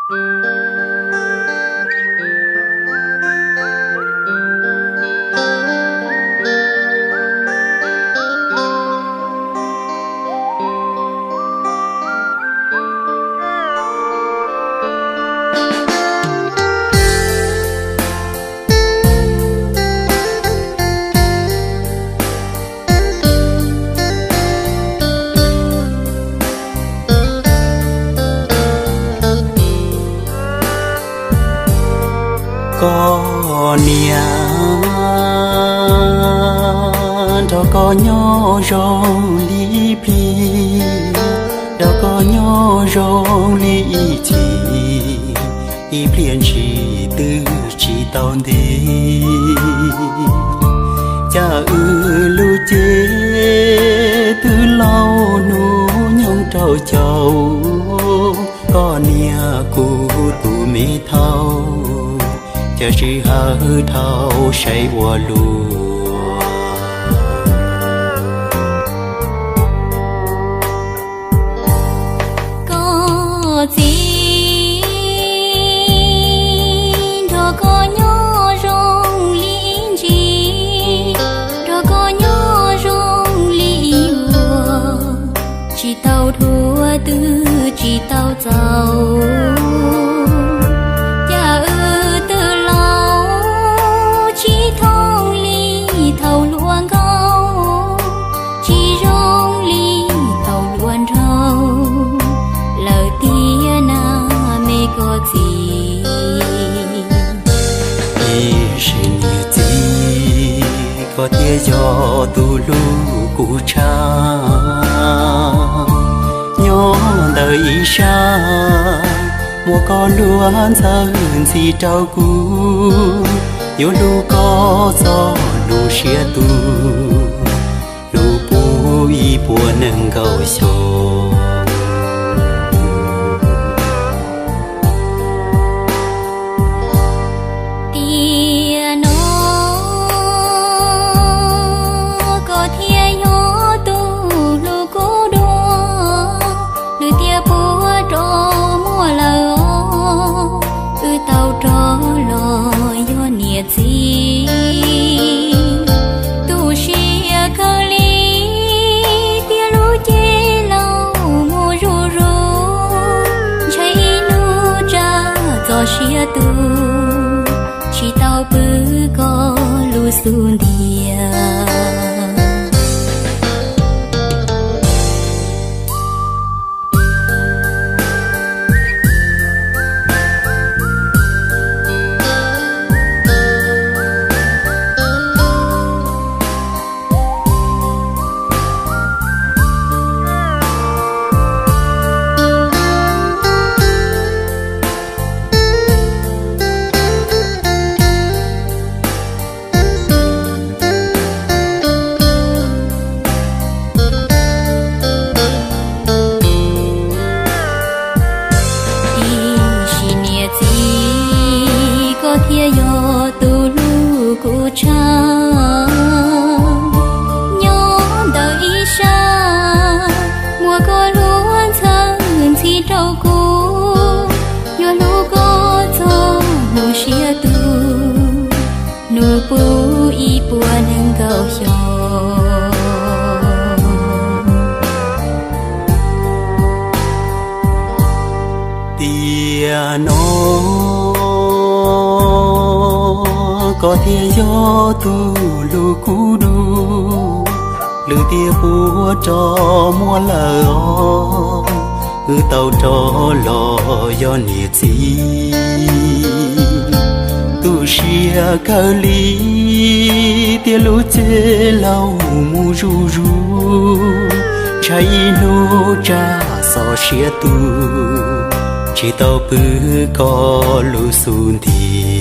Koj niam, nrog koj nyob zoo li ib pliag, nrog koj nyob zoo li ib chim, ib pliag ntshis twb tsis tau ntev. Cas wb lub cev twb laus hnub nyoog rau caum, koj niam kuv tus me thauj, cas sij hawm dhau saib ua luaj. Koj txiv, nrog koj nyob zoo li ib ntsis, nrog koj nyob zoo li ib vuag, tsis tau dhuav twb tsis tau txaus, cas wb twb laus tsis thooj li thaum hluas nkauj, tsis zoo li thaum hluas nraug lawm tiag na me koj txiv. Tiam sis niam txiv, koj thiaj yog tus hlub kuv tshaj. Nyob ntawm ib sab, muab koj hlub txhawj ntxhi rau kuv, yuav hlub koj txog hnub siab tu, hlub puv ib puas nees nkaum xyoo. Tiam no koj thiaj yog tus hlub kuv dua, lwm tiam puas rov muaj lawm os, wb tau rov los yog niam txiv. Tu siab kawg li tias lub cev laus mus zuj zus, ntshai ib hnub tsam txoj sia tu, tsis tau pw koj lub xub ntiag. Tiam sis niam txiv, koj thiaj yog tus hlub kuv tshaj. Nyob ntawm ib sab, muab koj hlub txhawj ntxhi rau kuv, yuav hlub koj txog hnub siab tu, hnub puv ib puas nees nkaum xyoo. Tiam no koj thiaj yog tus hlub kuv dua, lwm tiam puas rov muaj lawm os, wb tau rov los yog niam txiv. Tu siab kawg li tias lub cev laus mus zuj zus, ntshai ib hnub tsam txoj sia tu, tsis tau pw koj lub xub ntiag.